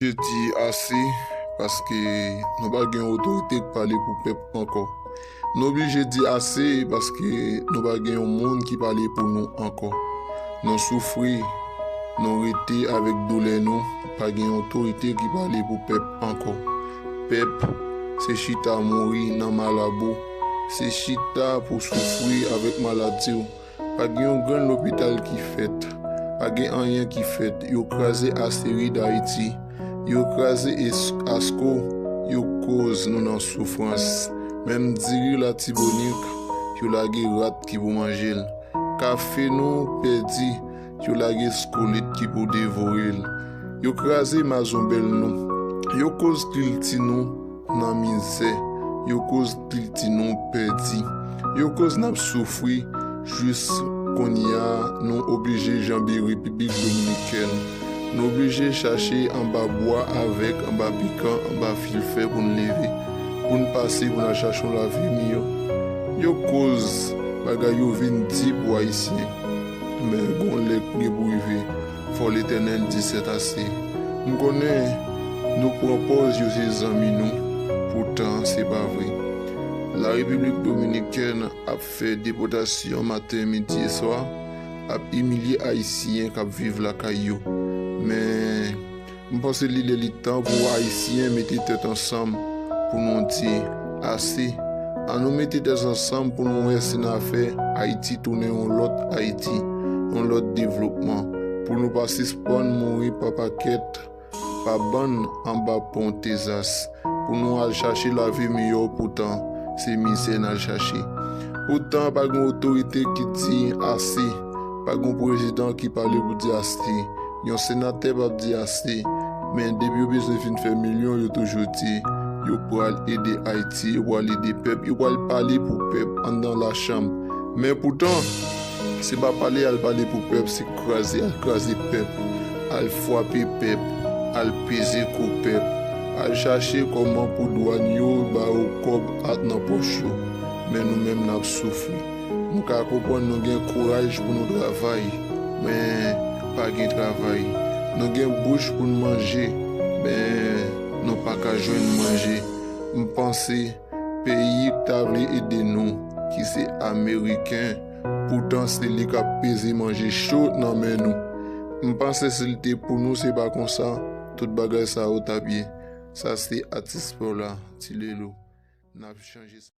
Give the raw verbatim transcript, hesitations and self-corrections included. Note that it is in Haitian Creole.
Oblije di ase, paske nou pa gen otorite k pale pou pèp ankò. Nou oblije di ase, paske nou pa gen yon moun ki pale pou nou ankò. Nou soufri, nou rete avèk doulè nou, pa gen otorite ki pale pou pèp ankò. Pèp, se chita mouri nan malabo, se chita pou soufri avèk maladi w. Pa gen yon grenn lopital ki fèt. Pa gen anyen ki fèt. Yo kraze Asterid Ayiti. Yo kraze es- Asko. Yo koz nou nan soufrans. Menm diri Latibonit, yo lage rat ki pou manje l. Kafe nou pèdi, yo lage skolit ki pou devore l. Yo kraze mazonbèl nou. Yo koz kilti nou nan mizè. Yo koz kilti nou pèdi. Yo koz n ap soufri jis kounye a nou oblije janbe Repiblik Dominikèn. Nou oblije chache anba bwa avèk anba pikan, anba fil fè pou n leve, pou n pase, pou n al chache yon lavi miyò. Yo koz bagay yo vin di pou Ayisyen. Men gon lè k gen pou rive. Fò Letènèl di sèt ase. M konnen nou pran pòz yo se zanmi nou, poutan se pa vre. La Repiblik Dominikèn ap fè depòtasyon maten, midi e swa, ap imilye Ayisyen k ap viv lakay yo. Men, m panse li lè li tan pou Ayisyen mete tèt ansanm pou nou di ase. Ann nou mete tèt ansanm pou nou wè si n a fè Ayiti tounen yon lòt Ayiti, yon lòt devlopman, pou nou pa sispann mouri pa pakèt, pa bann anba pon Tezas, pou nou al chache lavi miyò, poutan se mizè n al chache. Poutan pa gen otorite ki di ase, pa gen prezidan ki pale pou di ase, yon senatè p ap di ase, men depi yo bezwen fin fè milyon, yo toujou di yo pral ede Ayiti, yo pral ede pèp, yo pral pale pou pèp anndan lachanm. Men poutan, se pa pale al pale pou pèp, se kraze al kraze pèp, al frape pèp, al peze kou pèp, al chache kòman pou dwàn yo ba yo kòb ak nan pòch yo. Men nou menm n ap soufri. M ka konprann nou gen kouraj pou nou travay, men pa gen travay. Nou gen bouch pou n manje, men nou pa ka jwenn manje. M panse peyi k ta vle ede nou, ki se Ameriken, poutan se li k ap peze manje cho nan men nou. M panse si l te pou nou, se pa konsa tout bagay sa yo t ap ye. Sa se atis pa w la, Ti Lelo. N ap chanje.